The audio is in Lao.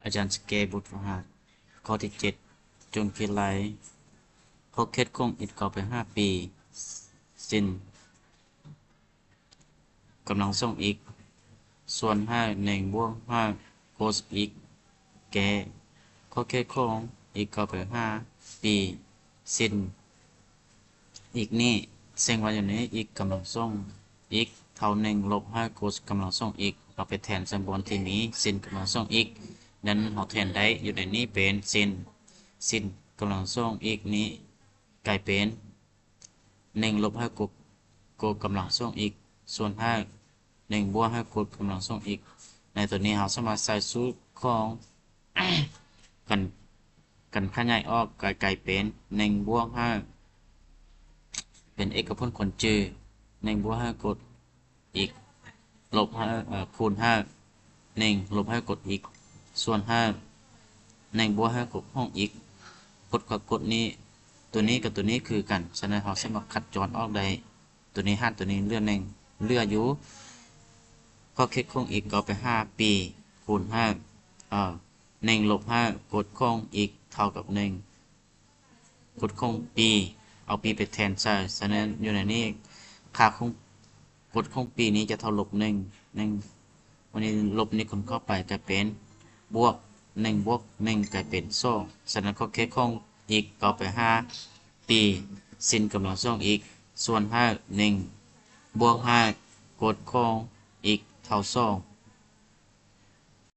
ອາຈານສະເກ ບຸດວະຫາດ. ຂໍ້ທີເຈັດ ຈົງຄິດໄລ່ຂອບເຂດຂອງ x ເກົ້າໄປຫາ p ຊິນກຳລັງສອງ x ສ່ວນໃຫ້ ໜຶ່ງບວກຫ້າໂກດ x ແກ້ຂອບເຂດຂອງ x ເກົ້າໄປຫາ p ຊິນ x ນີ້ ເຊິ່ງວ່າຢູ່ໃນ x ກຳລັງສອງ x ເທົ່າໜຶ່ງລົບຫ້າໂກດກຳລັງສອງ x ເອົາໄປແທນໃສ່ບ່ອນທີ່ມີຊິນກຳລັງສອງ x ນັ້ນ ເຮົາແທນໄດ້ຢູ່ໃນນີ້ເປັນຊິນ ຊິນກຳລັງສອງ x ນີ້ກາຍເປັນໜຶ່ງລົບຫ້າໂກດ ໂກດກຳລັງສອງ x ສ່ວນໃຫ້ ໜຶ່ງບວກຫ້າໂກດກຳລັງສອງ x ໃນຕົວນີ້ເຮົາສາມາດໃສ່ສູດຂອງ ກັນ ກັນຂະຫຍາຍອອກກາຍ ກາຍເປັນໜຶ່ງບວກຫ້າ ເປັນເອກະພົນຄວນຈື່ ໜຶ່ງບວກຫ້າໂກດ x ລົບຫ້າ ເອີ ຄູນຫ້າ ໜຶ່ງລົບຫ້າໂກດ x ສ່ວນຫ້າ ໜຶ່ງບວກຫ້າໂກດຂອງ x ກົດກັບກົດນີ້ ຕົວນີ້ກັບຕົວນີ້ຄືກັນ ສະນັ້ນເຮົາສາມາດຄັດຈອນອອກໄດ້ ຕົວນີ້ຫານຕົວນີ້ເຫຼືອໜຶ່ງ ເຫຼືອຢູ່ຂອບເຂດຂອງ x ເກົ້າໄປຫາ p ຄູນຫ້າ ເອີ ໜຶ່ງລົບຫ້າກົດຂອງ x ເທົ່າກັບໜຶ່ງກົດຂອງ p ເອົາ p ໄປແທນໃສ່ ສະນັ້ນຢູ່ໃນນີ້ຄ່າຂອງກົດຂອງ p ນີ້ຈະເທົ່າລົບໜຶ່ງ ໜຶ່ງ ວັນນີ້ລົບນີ້ຄູນເຂົ້າໄປກາຍເປັນບວກ ໜຶ່ງບວກໜຶ່ງກາຍເປັນສອງ ສະນັ້ນຂອບເຂດຂອງ x ເກົ້າໄປຫາ p ຊິນກຳລັງສອງ x ສ່ວນໃຫ້ໜຶ່ງບວກຫ້າກົດຂອງ x ເທົ່າສອງ